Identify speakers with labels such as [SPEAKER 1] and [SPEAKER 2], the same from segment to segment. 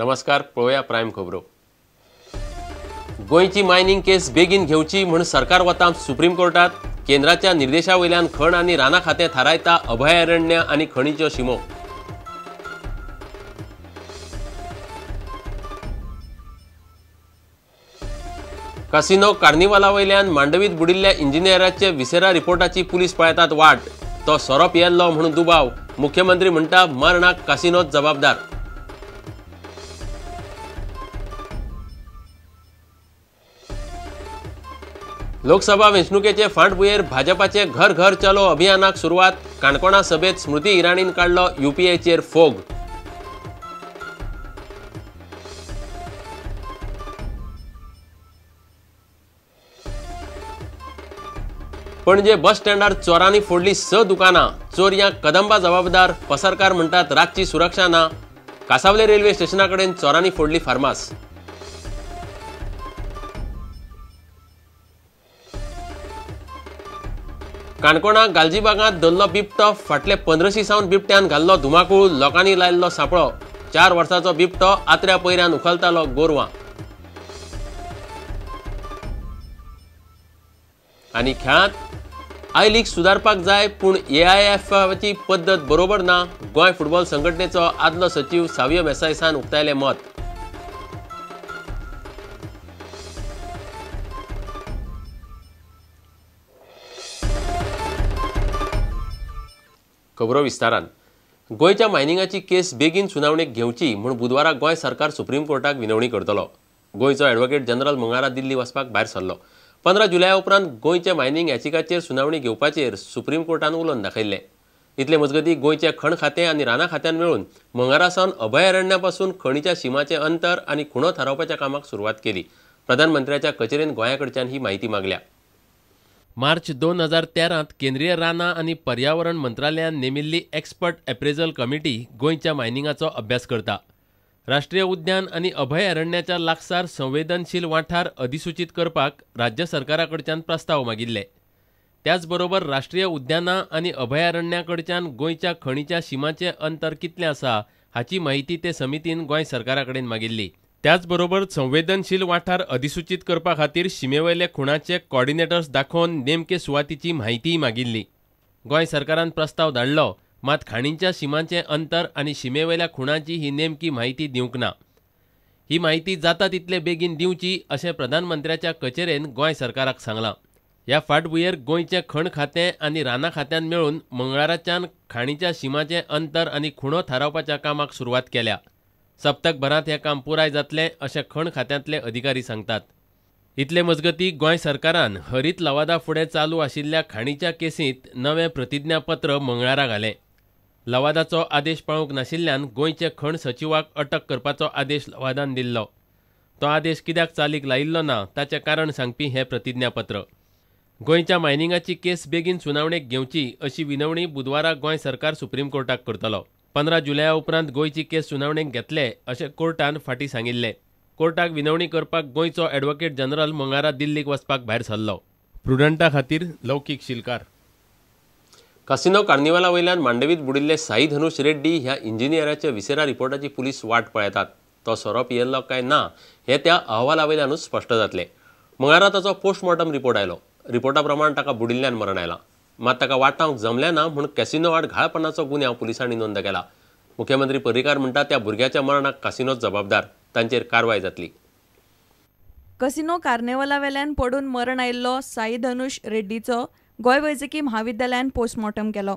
[SPEAKER 1] नमस्कार, पळोवया प्रायम खबरो. गोंयची मायनिंग केस बेगीन घेवची म्हूण सरकार वता सुप्रीम कोर्टात. केंद्राच्या निर्देशा वयल्यान खण आनी रानां खातें थारायता अभयारण्य आनी खणीच्यो शिमो. कासिनो कार्निवाला वयल्यान मांडवीत बुडिल्ल्या इंजिनियराचे विसेरा रिपोर्टाची पुलीस पळयतात वाट. तो सोरो पियेल्लो म्हणून दुबाव. मुख्यमंत्री म्हणटा मरणाक कासिनोच जबाबदार. लोकसभा वेंचणुकेचे फाटभुंयेर भाजपाचे घर घर चलो अभियानाक सुरवात. काणकोणा सभेत स्मृती इराणीन काडलो युपीएचेर फोग. पणजे बस स्टँडार चोरांनी फोडली 6 दुकानां. चोरयां कदंबा जबाबदार. पसरकार म्हणटात रातची सुरक्षा ना. कासावले रेल्वे स्टेशना कडेन चोरांनी फोडली फार्मास. काणकोणा गालजीबागांत धरलो बिबटो. फाटले 15 सावन बिबट्यान घाल्लो धुमाकूळ. लोकांनी लायल्लो सांपळो. 4 वर्सांचो बिबटो आत्र्या पयऱ्यान उखलतालो गोरवां. आनी खेळांत I league सुदारपाक जाय पूण एआयएफची पद्दत बरोबर ना. गोंय फुटबॉल संघटनेचो आदलो सचीव सावियो मेसायसान उक्तायलें मत. खबरो विस्तारान. गोंयच्या मायनिंगाची केस बेगीन सुनावणेक घेवची म्हूण बुधवारा गोंय सरकार सुप्रीम कोर्टाक विनवणी करतलो. गोंयचो ॲडव्होकेट जनरल मंगळारा दिल्ली वचपाक भायर सरलो. 15 जुलया उपरांत गोंयच्या मायनिंग याचिकाचेर सुनावणी घेवपाचेर सुप्रीम कोर्टान उलोवन दाखयल्लें. इतले मजगतीं गोंयचे खण खातें आनी रानां खात्यान मेळून मंगळारा सावन अभयारण्या पासून खणीच्या शिमाचें अंतर आनी खुणो थारावपाच्या कामाक सुरवात केली. प्रधानमंत्र्याच्या कचेरेन गोंया कडच्यान ही म्हायती मागल्या. मार्च 2013 केंद्रीय रानां आनी पर्यावरण मंत्रालयान नेमिल्ली एक्सपर्ट एप्रेजल कमिटी गोंयच्या मायनिंगाचो अभ्यास करता. राष्ट्रीय उद्यान आनी अभयारण्याच्या लागसार संवेदनशील वाठार अधिसूचीत करपाक राज्य सरकारा कडच्यान प्रस्ताव मागिल्ले. त्याच बरोबर राष्ट्रीय उद्यानां आनी अभयारण्या कडच्यान गोंयच्या खणीच्या शिमाचें अंतर कितलें आसा हाची म्हायती ते समितीन गोंय सरकारा कडेन मागिल्ली. त्याच बरोबर संवेदनशील वाठार अधिसूचीत करपा खातीर शिमेवयले खुणाचे कॉर्डिनेटर्स दाखोवन नेमके सुवातीची म्हायतीय मागिल्ली. गोंय सरकारान प्रस्ताव धाडलो, मात खाणींच्या शिमांचें अंतर आनी शिमेवयल्या खुणांची ही नेमकी म्हायती दिवंक ना. ही म्हायती जाता तितले बेगीन दिवची अशें प्रधानमंत्र्याच्या कचेरेन गोंय सरकाराक सांगलां. ह्या फाटभुंयेर गोंयचें खण खातें आनी रानां खात्यान मेळून मंगळाराच्यान खाणीच्या शिमाचें अंतर आनी खुणो थारावपाच्या कामाक सुरवात केल्या. सप्तकभरांत हें काम पुराय जातलें अशें खण खात्यांतले अधिकारी सांगतात. इतले मजगतीं गोंय सरकारान हरीत लवादा फुडें चालू आशिल्ल्या खाणीच्या केसींत नवें प्रतिज्ञापत्र मंगळारा घालें. लवादाचो आदेश पाळूंक नाशिल्ल्यान गोंयचे खण सचिवाक अटक करपाचो आदेश लवादान दिल्लो. तो आदेश कित्याक चालीक लायिल्लो ना ताचें कारण सांगपी हें प्रतिज्ञापत्र. गोंयच्या मायनिंगाची केस बेगीन सुनावणेक घेवची अशी विनवणी बुधवारा गोंय सरकार सुप्रीम कोर्टाक करतलो. 15 जुलया उपरांत गोंयची केस सुनावणेक घेतले अशें कोर्टान फाटीं सांगिल्लें. कोर्टाक विनवणी करपाक गोंयचो ॲडव्होकेट जनरल मंगळारा दिल्लीक वचपाक भायर सरलो. प्रुडंटा खातीर लौकीक शिलकार. कासिनो कार्निवाला वयल्यान मांडवीत बुडिल्ले साई धनुष रेड्डी ह्या इंजिनियराच्या विसेरा रिपोर्टाची पुलीस वाट पळयतात. तो सोरो पियेल्लो काय ना हें त्या अहवाला वयल्यानूच स्पश्ट जातलें. मंगळारा ताचो पोस्टमॉर्टम रिपोर्ट आयलो. रिपोर्टा प्रमाण ताका बुडिल्ल्यान मरण आयलां. मात ताका वाटावंक जमलें ना म्हूण कॅसिनो आड घाळपणाचो गुन्यांव पुलिसांनी नोंद केला. मुख्यमंत्री पर्रीकार म्हणटा त्या भुरग्याच्या मरणाक कासिनोच जबाबदार, तांचेर कारवाय जातली.
[SPEAKER 2] कसिनो कार्नेवाला वेल्यान पडून मरण आयिल्लो साई धनुष रेड्डीचो गोंय वैजकी म्हाविद्यालयान पोस्टमॉर्टम केलो.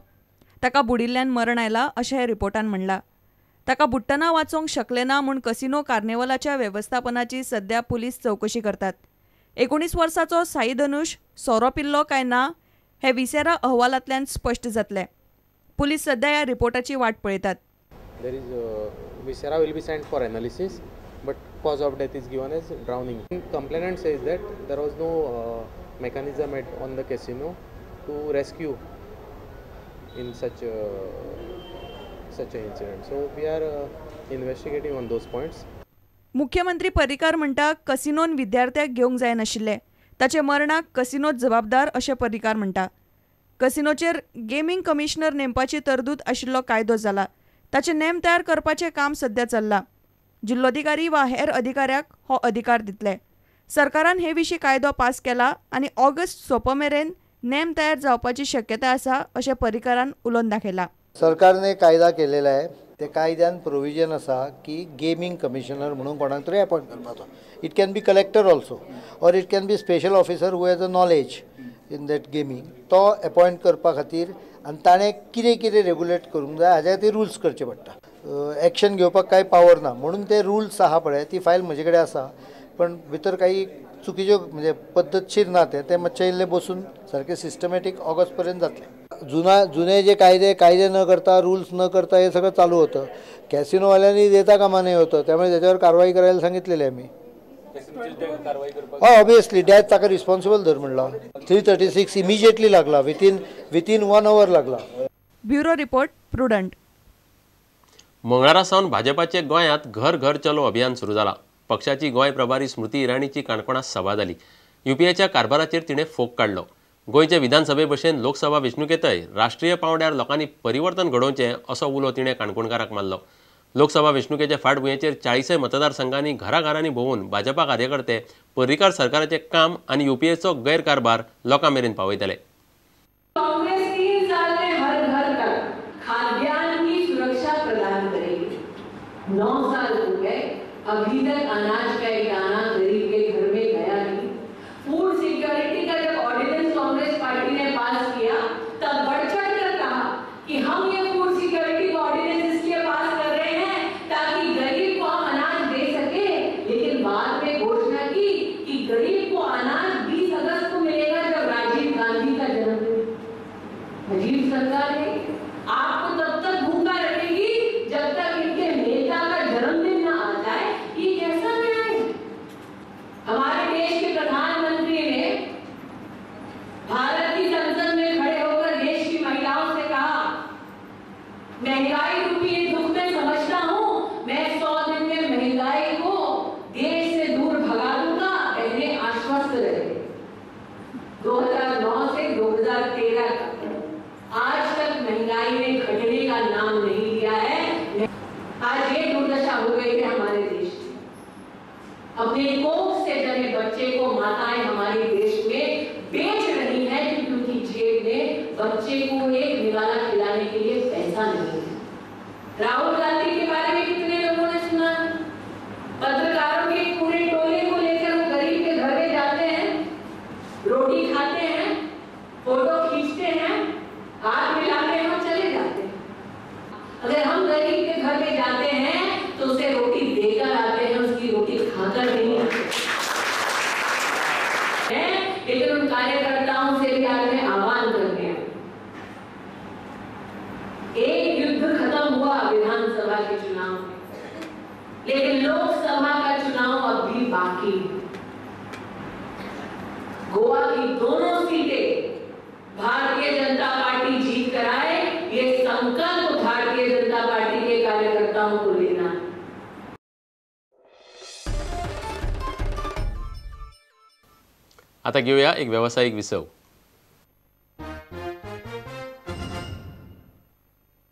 [SPEAKER 2] ताका बुडिल्ल्यान मरण आयला अशें हे रिपोर्टान म्हणलां. ताका बुडटना वाचोवंक शकले ना म्हूण कसिनो कार्नेवालाच्या वेवस्थापनाची सध्या पुलीस चवकशी करतात. 19 वर्साचो साई धनुष सोरो पिल्लो काय ना हे विसेरा अहवालांतल्यान स्पश्ट जातलें. पुलीस सध्या ह्या रिपोर्टाची वाट पळयतात.
[SPEAKER 3] There is viscera will be sent for analysis, but cause of death is given as drowning. Complainant says that there was no mechanism on the casino to rescue in such a incident. So we are investigating on those points.
[SPEAKER 2] मुख्यमंत्री पर्रीकार म्हणटा कसिनोन विद्यार्थ्याक घेवंक जायनाशिल्लें, ताचे मरणाक कसिनोच जबाबदार अशें पर्रीकार म्हणटा. कसिनोचेर gaming commissioner नेमपाची तरतूद आशिल्लो कायदो जाला. ताचे नेम तयार करपाचें काम सध्या चल्लां. जिल्लोधिकारी वा हेर अधिकाऱ्याक हो अधिकार दितले. सरकारान हे विशीं कायदो पास केला आनी ऑगस्ट सोंपो मेरेन नेम तयार जावपाची शक्यता आसा अशें पर्रीकारान उलोवन दाखयलां.
[SPEAKER 4] सरकारने कायदा केलेला आहे, त्या कायद्यान प्रोविजन आसा की गेमींग कमिशनर म्हणून कोणाक तरी अपॉयंट करपाचो. It can be collector also or it can be special officer who has a knowledge in that gaming. तो अपॉयंट करपा खातीर आनी ताणें कितें कितें रेगुलेट करूंक जाय हाज्या खातीर रुल्स करचे पडटा. एक्शन घेवपाक कांय पावर ना म्हणून ते रुल्स आहा पळय, ती फायल म्हजे कडेन आसा, पण भितर काही चुकीच्यो म्हणजे पद्दतशीर ना, ते मातशें इल्लें बसून सारकें सिस्टमॅटीक ऑगस्ट पर्यंत जातलें. जुने जे कायदे न करता, रूल्स न करता हे सगळं चालू होतं. कॅसिनोवाल्यांनी देता कामा नये होतं, त्यामुळे त्याच्यावर कारवाई करायला सांगितलेली आहे मी. हय, ऑब्वियसली डॅथ ताका रिस्पॉन्सिबल धर म्हणला. 336 इमिजिएटली लागला, विथीन 1 our लागला.
[SPEAKER 2] Bureau report, Prudent.
[SPEAKER 1] मंगळारा सावन भाजपाचे गोंयांत घर घर चलो अभियान सुरू जाला. पक्षाची गोंय प्रभारी स्मृती इराणीची काणकोणांत सभा जाली. युपीएच्या कारभाराचेर तिणें फोग काडलो. गोंयचे विधानसभे भशेन लोकसभा वेंचणुकेंतय राष्ट्रीय पांवड्यार लोकांनी परिवर्तन घडोवचें असो उलो तिणें काणकोणकाराक मारलो. लोकसभा वेंचणुकेचे फाटभुंयेचेर 40 मतदारसंघांनी घराघरांनी भोंवून भाजपा कार्यकर्ते पर्रीकार सरकाराचें काम आनी युपीएचो गैरकारभार लोकां मेरेन पावयतले.
[SPEAKER 5] काँग्रेस 3 साल में हर घर तक खाद्यान्न की सुरक्षा प्रदान करेगी. 9 साल हो गए, अभी तक अनाज का एक दाना गरीब के घर में गया नहीं. फूड सिक्योरिटी का जब ऑर्डिनेंस कांग्रेस पार्टी ने पास किया तब बढ़ चढ़ कर कहा कि हम ये फूड सिक्योरिटी का ऑर्डिनेंस इसलिए पास कर रहे हैं ताकि गरीब को हम अनाज दे सके, लेकिन बाद में घोषणा की कि गरीब को अनाज 20 अगस्त को मिलेगा जब राजीव गांधी का जन्मदिन. अजीब सरकार है, आपको तब तक भूखा रखेगी जब तक इनके नेता का जन्मदिन ना आ जाए. ये कैसा न्याय है? हमारे देश के प्रधानमंत्री ने भारत की संसद में खड़े होकर देश की महिलाओं से कहा, महंगाई रूपी ये दुख मैं समझता हूं, मैं 100 दिन में महंगाई को देश से दूर भगा दूंगा. पहले आश्वस्त रहे. 2009 से 2013 तक आज तक महंगाई ने घटने का नाम नहीं लिया है. आज ये दुर्दशा हो गई है हमारे देश की. अपने कोख से जने बच्चे को माताएं हमारे देश में बेच रही हैं क्योंकि उनकी जेब में बच्चे को एक निवाला खिलाने के लिए पैसा नहीं है. राहुल गांधी के बारे में कितने लोगों ने सुना है? पत्रकारों के पूरे टोले को लेकर वो गरीब के घर में जाते हैं, रोटी खाते हैं, फोटो खींचते हैं, हाथ मिलाते हैं और चले जाते हैं. अगर हम गरीब के घर में जाते हैं तो उसे रोटी देकर आते हैं, उसकी रोटी खाकर नहीं आते हैं. लेकिन उन कार्यकर्ताओं से भी आज मैं आह्वान कर रहे हैं, एक युद्ध खत्म हुआ विधानसभा के चुनाव में, लेकिन लोकसभा का चुनाव अब भी बाकी है. गोवा की दोनों सीटें भारतीय जनता पार्टी जीत कर आए, ये संकल्प भारतीय जनता पार्टी के कार्यकर्ताओं को लेना है.
[SPEAKER 1] आता घेऊया एक व्यावसायिक विसव.